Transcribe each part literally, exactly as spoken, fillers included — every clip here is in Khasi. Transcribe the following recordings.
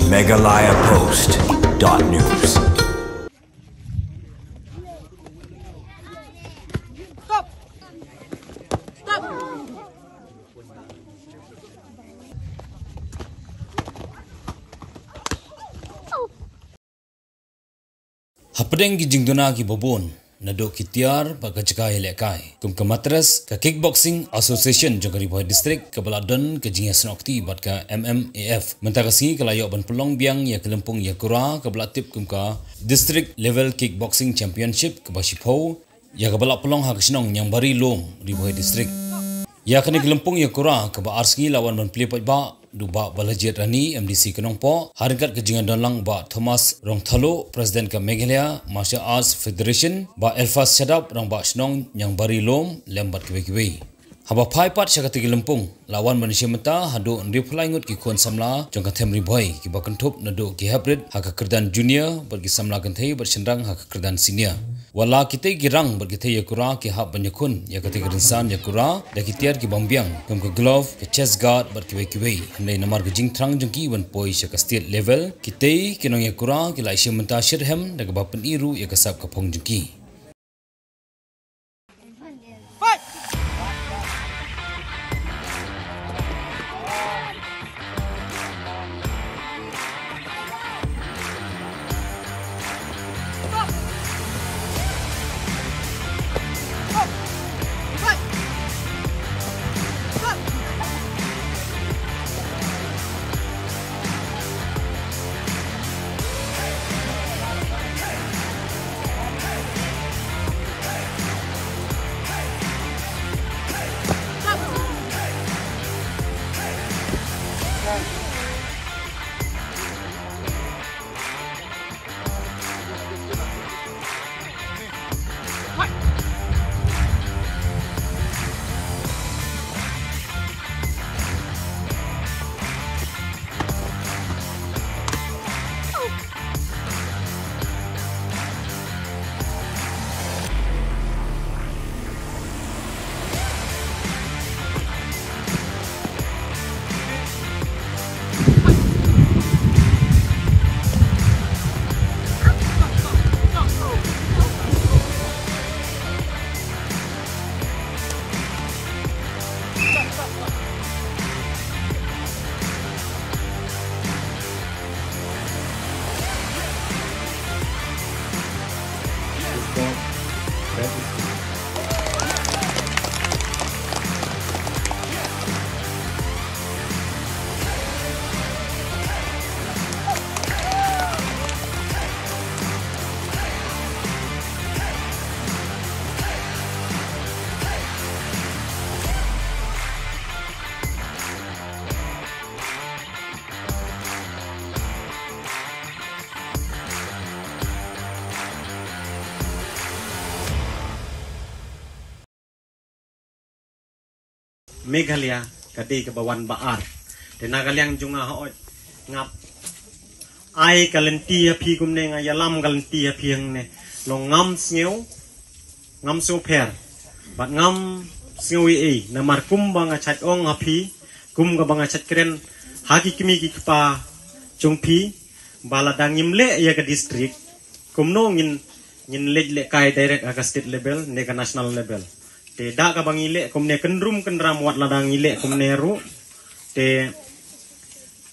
Meghalaya Post dot news. Hapdeng ki jingduna kiba bun naduh ki tiar bad ka jaka ïalehkai, kum ka Matres, ka Kickboxing Association jong ka Ri Bhoi District kaba la don ka jingïasnoh kti bad ka M M A F mynta ka sngi ka la ïoh ban pynlong biang ïa ka lympung ïakura kaba la tip kum ka District Level Kickboxing Championship kaba shiphew, ïa kaba la pynlong ha ka shnong Niangbari Lum, Ri Bhoi District. Ïa kane ka lympung ïakura kaba ar sngi la wan ban plie paidbah da u Bah Balajied Rani, M D C ka Nongpoh, ha ryngkat ka jingïadonlang u Bah Thomas Rongthaluh, President ka Meghalaya Martial Arts Federation, Bah Elfas Shadap, Rangbah Shnong Niangbari Lum, lem bad kiwei kiwei. Haba phai pat sha kata ka lympung, la wan ban ïashim bynta haduh hynriewphew lai ngut ki khun samla jong ka them Ri Bhoi kiba kynthup naduh ki hep rit ha ka kyrdan junior bad ki samla kynthei bad shynrang ha ka kyrdan senior. Wat la kitei ki rang bad kitei ïakura ki hap ban ïakhun ïa katei ka rynsan ïakura da ki tiar kiba ym biang kum ka glove, ka chest guard bad kiwei kiwei. Hynrei namar ka jingthrang jong ki ban poi sha ka state level, kitei ki nongïakura ki la ïashim bynta shitrhem da kaba pyni ruh ïa ka sap ka phong jong ki. Meghalaya ka dei kaba wan ba ar. Te na ka liang jong nga hooid ngap ai ka lynti ha phi kumne, nga ïalam ka lynti ha phi hangne. Long ngam sngew, ngam sngew pher bad ngam sngew ei ei namar kumba nga shait ong ha phi, kum kaba nga shait kren ha ki kmie ki kpa jong phi, ba lada ngim leh ïa ka district, kumno ngin, ngin leit lehkai direct ha ka state level ne ka national level. Te da kaba ngi leh kumne kynrum kynram, wat lada ngi leh kumne ruh, te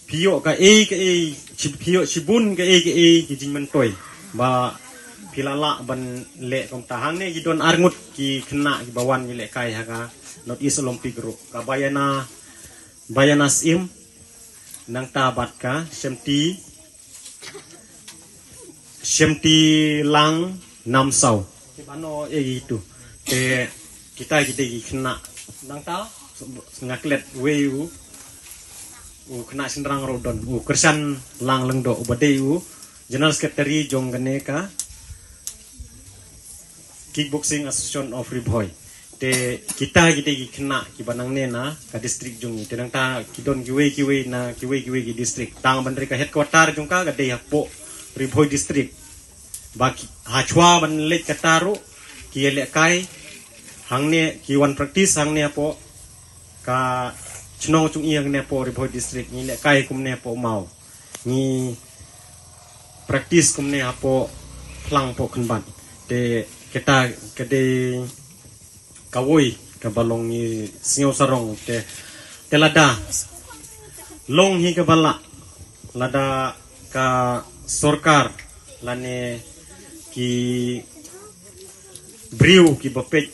phi ïoh kaei kaei, shi-, phi ïoh shibun kaei kaei ki jingmyntoi ba phi la lah ban leh kumta. Hangne ki don arngut ki khynnah kiba wan ïalehkai ha ka North East Olympic ruh, ka Bayana, Bayana Syiem, nangta bad ka Shemti, Shemti Lang Namsaw. Ki bano e itu. Te kita kita ki khynnah. Nangta nga klet wei u, u khynnah shynrang ruh don, u Kyrshan Lang Lyngdoh, uba dei u General Secretary jong kane ka Kickboxing Association of Ri Bhoi. Te kita kita ki khynnah kiba nangne na ka district jong ngi, te nangta ki don kiwei kiwei na kiwei kiwei ki district. Tang ban ri ka headquarter jong ka ka dei hapoh Ri Bhoi District. Ba ki, hashwa ban leit kata ruh ki ïalehkai hangne, ki wan practice hangne hapoh ka shnong jong ngi hangne hapoh Ri Bhoi District, ngi lehkai kumne hapoh maw. Ngi practice kumne hapoh phlang poh kynbat. Te kata ka dei kawei kaba long ngi sngew sarong te, te lada long hi kaba lah, lada ka sorkar lane ki briew kiba peit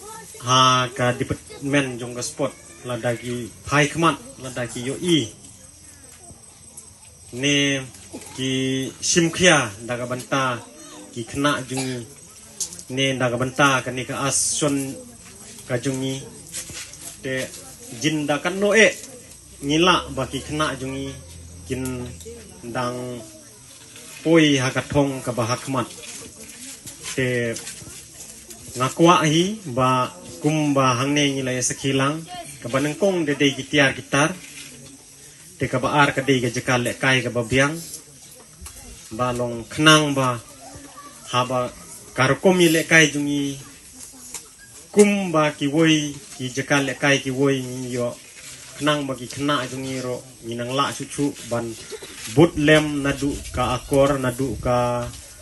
ha ka department jong ka sport, lada ki phai khmat, lada ki ïohi ne ki shim khia da ka bynta ki khynnah jong ngi, ne da ka bynta kane ka association ka jong ngi, te jin da katno eh ngi lah ba ki khynnah jong ngi kin dang poi ha ka thong kaba ha khmat. Te nga kwah hi ba kumba hangne ngi la ïa sakhi lang, kaba nyngkong da dei ki tiar ki tar, te kaba ar ka dei ka jaka lehkai kaba biang, ba long khnang ba haba ka rukom ïalehkai jong ngi kumba kiwei ki jaka lehkai kiwei ngi ïoh, khnang ba ki khynnah jong ngi ruh ngi nang lah shuh shuh ban bud lem naduh ka akor, naduh ka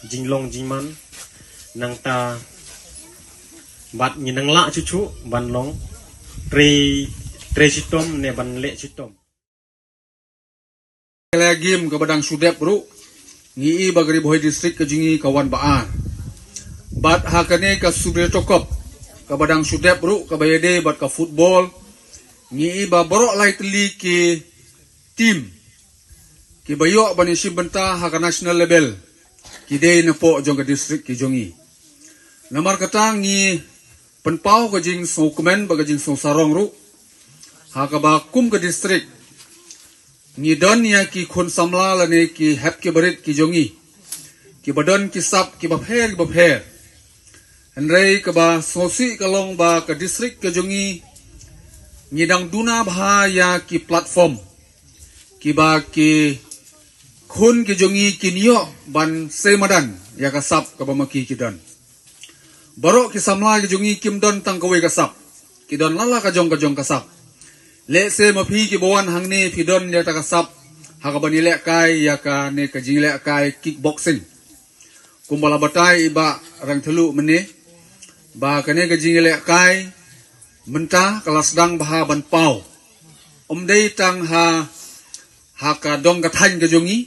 jinglong jingman, nangta bad ngi nang lah shuh shuh ban long trei, trei shitom ne ban leh shitom. Ka la game kaba dang shu dep ruh, ngi i ba ka Ri Bhoi District ka jong ngi ka wan ba ar. Bad ha kane ka Subroto Cup kaba dang shu dep ruh, kaba ïadei bad ka football, ngi i ba baroh lai tylli ki team kiba ïoh ban ïashim bynta ha ka national level ki dei napoh jong ka district ki jong ngi. Namar kata ngi pynpaw ka jingsngewkmen bad ka jingsngewsarong ruh, ha kaba kum ka district ngi don ïa ki khun samla lane ki hep ki barit ki jong ngi, kiba don ki sap kiba pher kiba pher. Hynrei kaba sngewsih ka long ba ka district ka jong ngi, ngi dang duna bha ïa ki platform kiba ki khun ki jong ngi kin ïoh ban sei madan ïa ka sap kaba ma ki ki don. Baroh ki samla ki jong ngi kim don tang kawei ka sap, ki don lala ka jong ka jong ka sap. Lehse ma phi kiba wan hangne phi don ïa kata ka sap ha kaba ngi lehkai ïa kane ka jinglehkai kickboxing. Kumba la batai i Bah Rangthelu mynne, ba kane ka jinglehkai mynta ka la sdang bha ban paw. Ym dei tang ha, ha ka dong ka thaiñ ka jong ngi,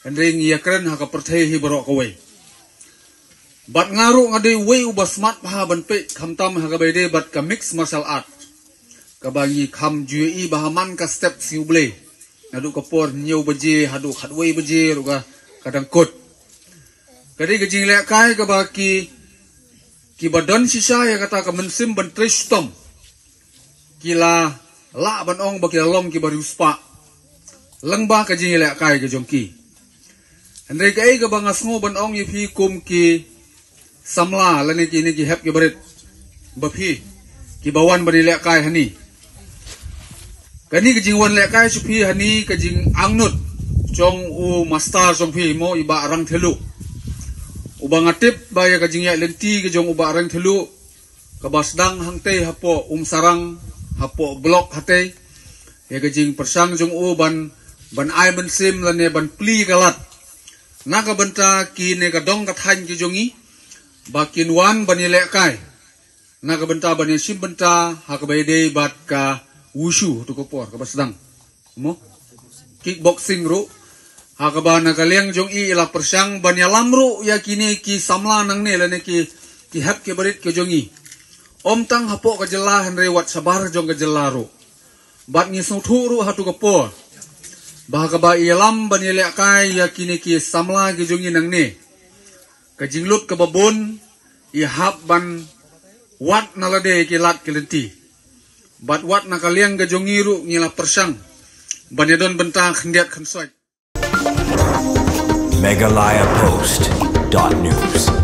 hynrei ngi ïakren ha ka pyrthei hi baroh kawei. Bad nga ruh nga dei uwei uba smat bha ban peit, khamtam ha kaba ïadei bad ka mixed martial art, kaba ngi kham ju ïohi bha man ka step Sngi U Blei, naduh ka por hynñiew baje haduh khatwei baje ruh ka, ka dang kut. Ka dei ka jinglehkai kaba ki, kiba don shisha ïa kata ka mynsiem ban trei shitom, ki la lah ban ong ba ki la long kiba riewspah lyngba ka jinglehkai ka jong ki. Hynrei kaei kaba nga sngew ban ong ïa phi kum ki samla lane kine ki hep ki barit, ba phi kiba wan ban ïalehkai hani, kane ka jingwan lehkai sha phi hani ka jingangnud jong u master jong phi mo, i Bah Rangthelu, uba nga tip ba ïa ka jingïaid lynti ka jong u Bah Rangthelu kaba sdang hangtei hapoh Umsarang, hapoh block hatei, ïa ka jingpyrshang jong u ban, ban ai mynsiem lane ban plie ka lad na ka bynta kine ka dong ka thaiñ ki jong ngi, ba kin wan ban ïalehkai na ka bynta ban ïashim bynta ha kaba ïadei bad ka wushu tu ka por kaba sdang mo, kickboxing ruh, ha kaba na ka liang jong i i la pyrshang ban ïalam ruh ïa kine ki samla nangne lane ki, ki hep ki barit ki jong i, ym tang hapoh ka jylla hynrei wat shabar jong ka jylla ruh. Bad ngi sngewthuh ruh ha tu ka por ba ha kaba i ïalam ban ïalehkai ïa kine ki samla ki jong i nangne, ka jinglut kaba bun i hap ban wad na lade ki lad ki lynti. Bad wat na ka liang ka jong ngi ruh ngi la pyrshang ban ïadon bynta khyndiat khynsoit. Meghalaya Post dot news.